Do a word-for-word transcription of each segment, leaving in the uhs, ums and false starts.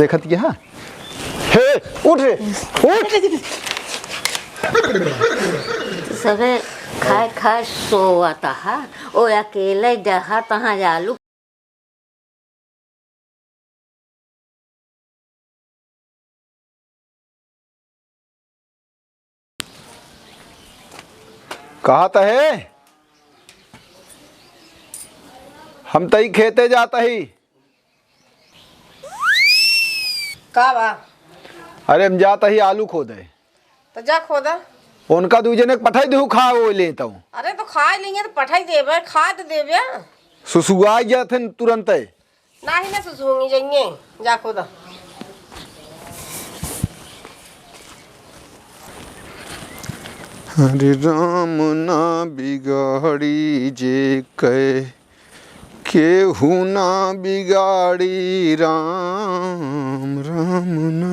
देखत क्या? हे, उठ रे, उठ। सबे खाए खाए सोवत है, ओ अकेले जहाँ तहाँ आलू। कहा त है, हम तई खेते जात ही। का बा? अरे, हम जात ही आलू खोदे। तो जा खोदा। उनका दू जने के पठाई देहू, खा वो लेत हूँ। अरे, तो खा लेंगे, तो पठाई देबे, खा तो देबे। सुसुआ जात हैं तुरंते। नाही ना सुसुंगी जाइए, जा खोदा। हरे राम ना बिगाड़ी जे कै, केहू ना बिगाड़ी राम, राम ना।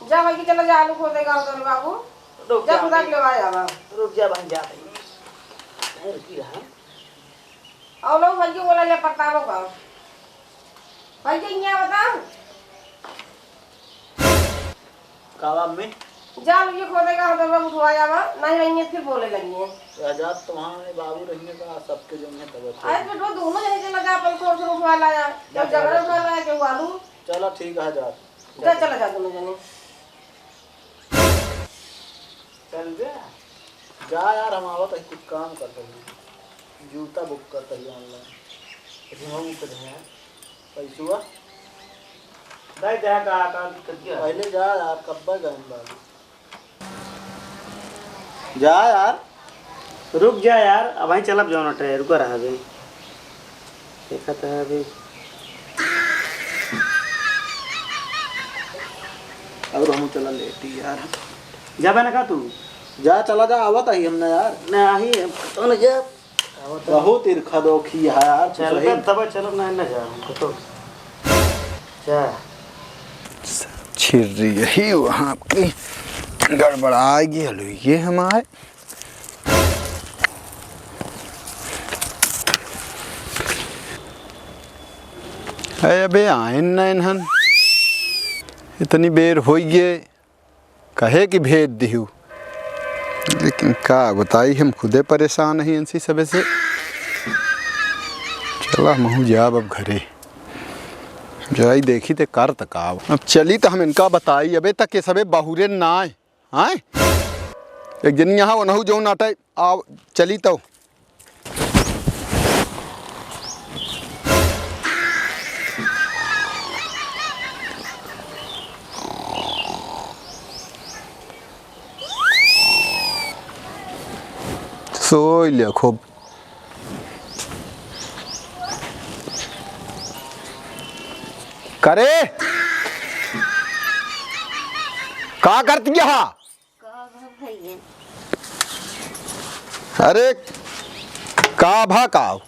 जा भाई, चला जा, आलू खोदेगा उधर बाबू। रुक जा जा, खुदा के लेवा आवा। रुक जा भाई, जा भाई। रुकी रहा। और लोग भाई बोला ले पत्ता लोग आओ। भाई के यहाँ बताओ। का बा में? जा आलू ये खोदेगा उधर बाबू, उठवा आवा। नहीं, नहीं, ये फिर बोले लगी है। आजाद तो वहाँ है, बाबू रहेंगे का, सबके जो है तब। आज बेटवा दोनों जने चला जा, अपन को उठवा लाया। जा, जब झगड़ा उठवा लाया, केहू आलू। चला ठीक है, जा। जा, चला जा दोनों जने। चल बे। जा यार, हम आवत है, कुछ काम करते हैं। जूता बुक करते हैं online। रिमोट बुक करते हैं। पैसुआ। नहीं दे का, का दिक्कत क्या है? पहले जा यार, कब्बे गए बाबू। जा यार। रुक जा यार, अबहीं चलब जौन अटे, रुका रहा अभी। देखा था अभी। और हम चला लेटी यार। जाबे ना का तू? जा, चला जा, आवत ही हम ना यार। ना आही, हम तो ना जा। बहुत ईर्खा दोखी है यार, कुछ चल रही। बे, तब चलब ना, ना जा, हम तो। जा। छिर्री यही वहाँ आपकी गड़बड़ाएगी, हलुइये हमारे। अरे अबे आइन ना इन्हन, इतनी बेर होई गे, कहे कि भेज दिहू, लेकिन का बताई, हम खुदे परेशान ही इनसी सबे से। चला महू जाब अब घरे, जाई देखी ते कर तक आव। अब चली त हम इनका बताई, अबे तक ये सबे बहुरे ना आए। आए? एक जनी यहाँ ओनहु जौन आटे, आव, चली तौ। सोई लिया खूब। करे? का करती है? का भा भैया? अरे, का भा का?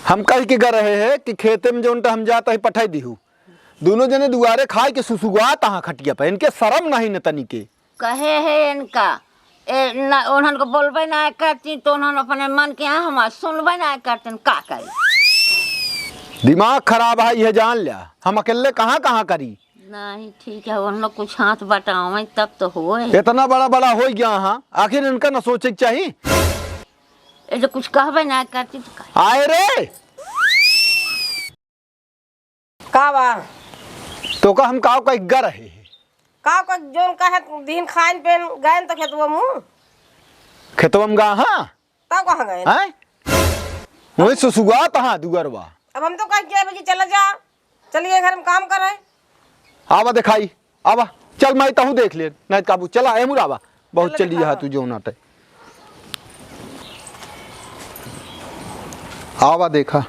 हम कही के ग रहे हैं कि खेते में जौन त हम जात ही पठाई दिहू। दोनों जने दुआरे खाए के सुसुगात हाँ खटिया पे। इनके शरम नहीं न तनी के। कहे है इनका, ए, ना, उन्हन को बोलबे ना करती, तो उन्हन अपने मन के यहाँ हमार सुनबे ना करती, का करी? दिमाग खराब है, यह जान लिया। हम अकेले कहाँ, कहाँ करी? नहीं, ठीक है, उन लोग कुछ हाथ बटावें, तब तो होए। इतना बड़ा, बड़ा हो गया, हाँ, आखिर इनका न सोचे के चाही? ए, जो कुछ कहबे ना करती, तो कहे। आए रे! का बा? तो का हम काव का इग्गा रहे हैं? काव का जोन का है, दिन खाइन पेन गए तो खेतवा मुँह? खेतवा में गा, हाँ? तब कहाँ गए? हैं? वही सुसुगात हाँ दुगरवा। अब हम तो कह के अबे कि चला जा, चलिए घर में काम करे। आवा देखाई, आवा, चल माई तहूँ देख ले, नहीं काबू, चला ए मुरावा, बहुत चल चली देखा। तू जो नाटे। आवा देखा।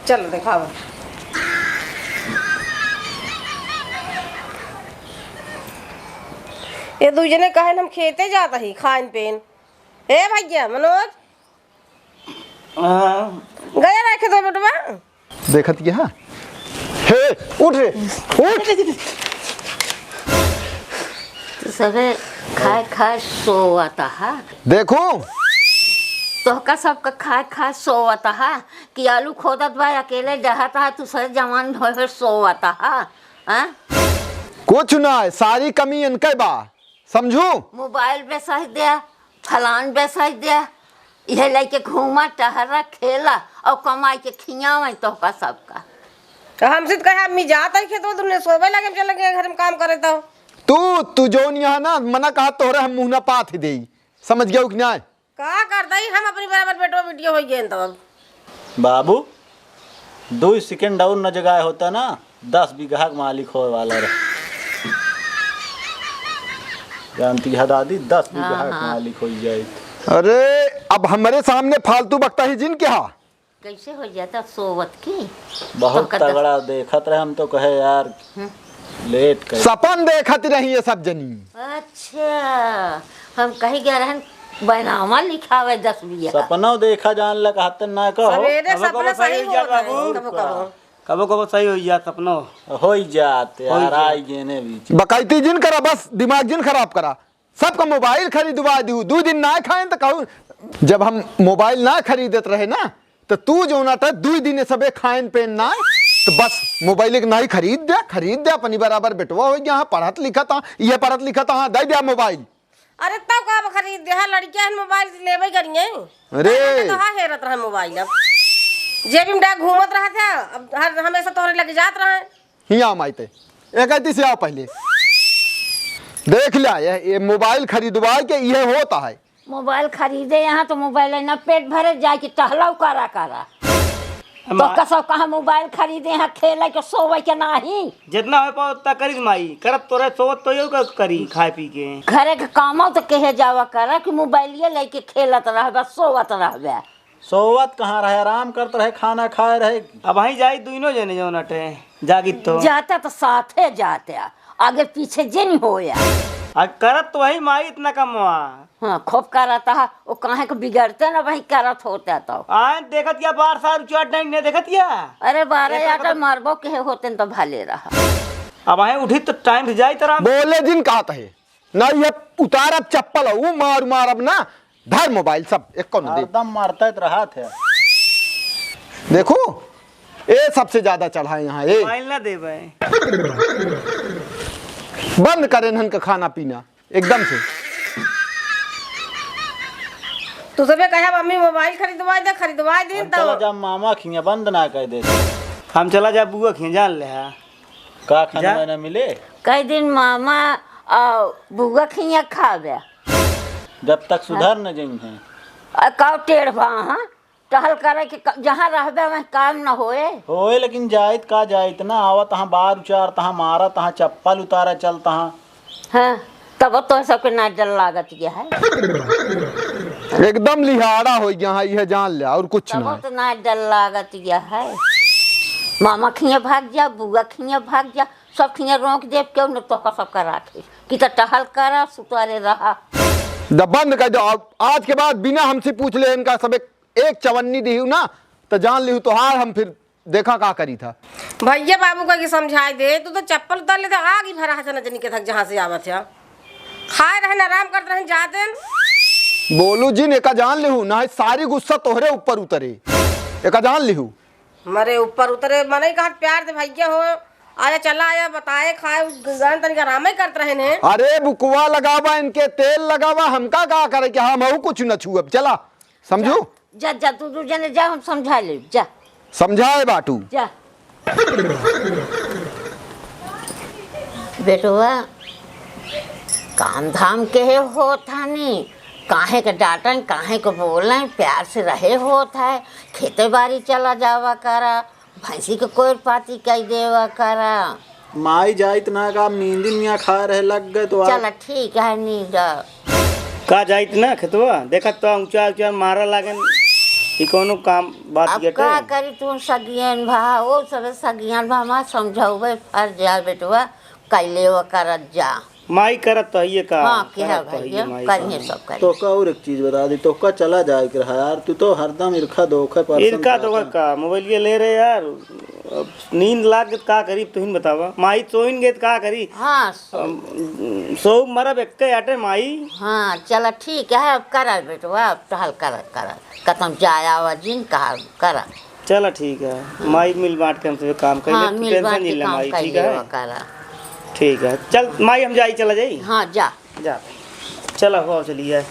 चल देखावा। ये दुइ जने कहेन हम खेते जात ही खाइन पेन। ए भइया मनोज, हाँ। गया रहे खेतवा बेटवा? देखत के हाँ। हे, उठ रे, उठ। तू सबे खाए खाए सोवत हा। देखू। तोहका सबका खाए खाए सोवत हा कि आलू खोदत बा, अकेले डहत हा, तू सबे जवान होए होए सोवत हा, हाँ? कुछ ना है, सारी कमी इनके बा। समझू? मोबाइल बेसाइ दे, फलान बेसाइ दे, इहे लइके घूमा, टहरा, खेला अउर कमाइ के खियावइ तोहका सबका। तो हमसे तो कहे, "अम्मी जात है खेतवा, तुमने सोवे लगे, हम चले गए घर में काम करे तो।" तू, तू जौन यहाँ ना मना कहा तोहरे हम मुँह ना पात ही देई। समझ गया कि ना? का कर दई, हम अपनी बराबर बेटवा बिटिया होइ गए तब। बाबू, दुइ सेकंड और न जगाए होता ना, दस बीघा के मालिक होए वाला रहे। जानती है दादी, दस बीघा हाँ, के हाँ। मालिक होइ जाइत। अरे, अब हमरे सामने फालतू बकता ही जिन क्या? कैसे होइ जाता सोवत की? बहुत तोहका दस तगड़ा देखत रहे, हम तो कहे यार, हम्म। लेट कर। सपन देखत रही ये सब जनी। अच्छा, हम कही गए रहन बैनामा लिखावे दस बीघा। सपनो देखा जान ला कहते ना कहो। सवेरे कबो कबो सपना सही सही होइ जात होत है, बाबू। कबो कबो। कबो कबो सही होइ जात सपनो। होइ जात होइ यार, जात। आई गेने बीच। बकैती जिन करा, बस दिमाग जिन खराब करा। सबका मोबाइल खरीदवा दिहू, दुइ दिन ना खाएन त कहू। जब हम मोबाइल ना खरीदत रहे ना, त तू जौना त दुइ दिन सबे खाएन पेन ना, त बस मोबाइल एक नाही खरीद दे, खरीद दे, अपनी बराबर बेटवा होइ गया, हाँ, पढ़त लिखत, हाँ, ये पढ़त लिखत, हाँ, दे दे मोबाइल। अरे तब का खरीद दे, हाँ, लड़कियां हन मोबाइल लेबे करिए। अरे। पहले तो हाँ हेरत रहे मोबाइल, अब जेबी में डाल घूमत रहा था, अब हर हमेशा तोहरे लगे जात रहे। हियाँ माई ते, एक आती से आओ पहले। देख लिया, ये, ये मोबाइल खरीदवाए के ये होता है। मोबाइल खरीदे यहाँ तो मोबाइल है ना, पेट भरे जाए कि टहलाऊ करा करा। तो अम्मा। कसौ कहाँ मोबाइल खरीदे यहाँ, खेले के सोवे के नाही। जितना हो पाओ उतना करी माई, करत तोरे सोवत तो यो का करी खाए पी के। घरे के कामो तो कहे जावा करा कि मोबाइलिया लेके खेलत रहबे, सोवत रहबे। सोवत कहाँ रहे, आराम करत रहे, खाना खाए रहे। अब वहीं जाई दुइनो जने जौन अटे, जागित तो। जाता तो साथे जाते, आगे पीछे जिन होया। आ करत तो वही माई इतना कमवा। हाँ, खूब करत हा, वो काहे को बिगड़ते ना वही करत होता तो। आए देखत या बार सार उचाट नहीं ने देखत या। अरे बारह देखत आटा तो मारबो के होते न तो भले रहा। अब वहीं उठी तो टाइम से जाई तो आराम। बोले जिन कहत है। ना ये उतारब चप्पल, ऊ मार मारब ना, धर मोबाइल सब, एको न दे। हरदम मारते तो रहत है। देखो, ए सबसे ज्यादा चढ़ा है यहाँ, ए। मोबाइल ना देबे। बंद करे इन्हन का खाना पीना, एकदम से। तू सबे कहे, "मम्मी मोबाइल खरीदवा दे, खरीदवा दे," हम तो चला जा मामा खिया, बंद ना कर दे। हम चला जा बुआ खिया, जान ले हा। का खाना जा। वाना मिले? कई दिन मामा आ, बुआ खिया खावे। जब तक सुधर न जइहें। आ, का टेढ़ बा, हाँ? टहल करे के क-, जहाँ रहबे वहीं काम न होए। होए, लेकिन जाइत का जाइत ना, आवत तहाँ बार उचार, तहाँ मारा, तहाँ चप्पल उतारा, चल तहाँ। हाँ, तब तो सबके ना डर लागत गया है। एकदम लिहाड़ा हो गया है, यह जान ले, और कुछ तब ना। तो ना डर लागत गया है। मामा खिया भाग जा, बुआ खिया भाग जा, सब खिया रोक देब, केहू न तोहका सबका राखे। कि त टहल करा, सुतारे रहा। द बंद कर दो, अब आज के बाद बिना हमसे पूछ ले इनका सब एक, एक चवन्नी दिहू ना, त जान लिहू तोहार हम फिर देखा का करी था। भैया बाबू का के समझाई दे, तू तो चप्पल उतार ले त आग ही भरा है ना जनी के थक जहाँ से आवत है। खाए रहन, आराम करत रहन, जाते। बोलू जिन, एका जान लिहू, ना सारी गुस्सा तोहरे ऊपर उतरे। एका जान लिहू। मरे ऊपर उतरे, मनई कहत प्यार से भैया हो, आया चला आया बताए खाए, जान तनिक आरामे करत रहे ने। अरे बुकवा लगावा, इनके तेल लगावा, हमका का करे कि हम हऊ कुछ न छुअब, चला, समझू? जा, जा, जा, तू दू जने जा, हम समझा लेब, जा। समझाए बाटू। जा। बेटवा, काम धाम के हे होत हनी, काहे के डांटन, काहे के बोलें, प्यार से रहे होत है, खेते बारी चला जावा करा, भैंसी के कोयर पाती कई देवा करा। माई जाइत ना का, नींद मियाँ खाए रहे लग गए तो आप चला ठीक है, नींद। का जाइत ना खेतवा, देखत तो ऊंचा ऊंचा मारा लागन, ई कौनो काम बात अब गटे? का करी तू सगियन भा, ओ सब सगियन भा, मा समझावे फर जा बेटवा, कैले वो करत जा। माई करत तो हइये का, हाँ, के करत है तो भइया, हइये माई करिहे का। सब करिहे। तोहका और एक चीज बता दी, तोहका चला जाए के रहा यार, तू तो हरदम इरखा धोखे परेशान इरखा रहता। धोखा का, मोबाइल ये ले रहे यार, अब नींद लाग गई त का करी, तुहिन बतावा, माई सोइन गई त का करी? हाँ, सो- अब, सो मरब एक्के आटे माई। हाँ, चला ठीक है, अब करा बेटवा, अब टहल करा, करा, कतम जाया आवा जिन कहा, करा। चला ठीक है, माई मिल बांट के हमसे काम कर हाँ, ले, तू मिल tension बांट जिन के ले काम माई, कर ठीक लेवा है? करा। ठीक है, चल माई हम जाई, चला जाई। हाँ, जा। जा। चला हो, चलिए।